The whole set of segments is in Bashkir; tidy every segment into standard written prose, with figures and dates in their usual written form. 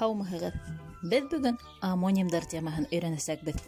Һаумыһығыҙ! Беҙ бөгөн омонимдар темаһын өйрәнәсәкбеҙ.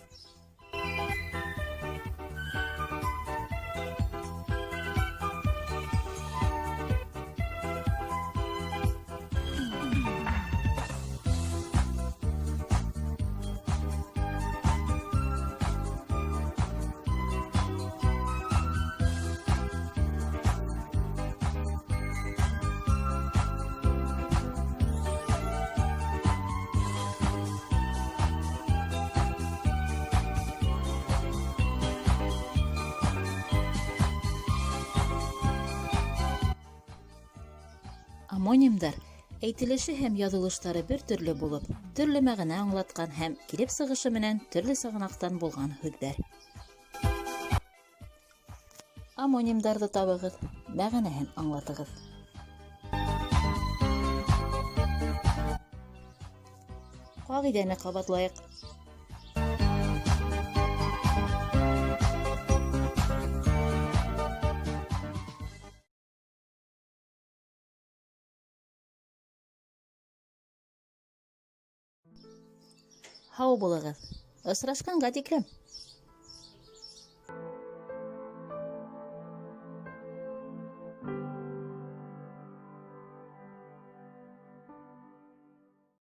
Омонимдар — әйтелеше һәм яҙылыштары бер төрлө булып, төрлө мәғәнә аңлатҡан һәм килеп сығышы менән төрлө сығанаҡтан булған һүҙҙәр. Омонимдарҙы табығыҙ, мәғәнәһен аңлатығыҙ. Ҡағиҙәне ҡабатлайыҡ. Һау булығыҙ! Осрашҡанға тиклем!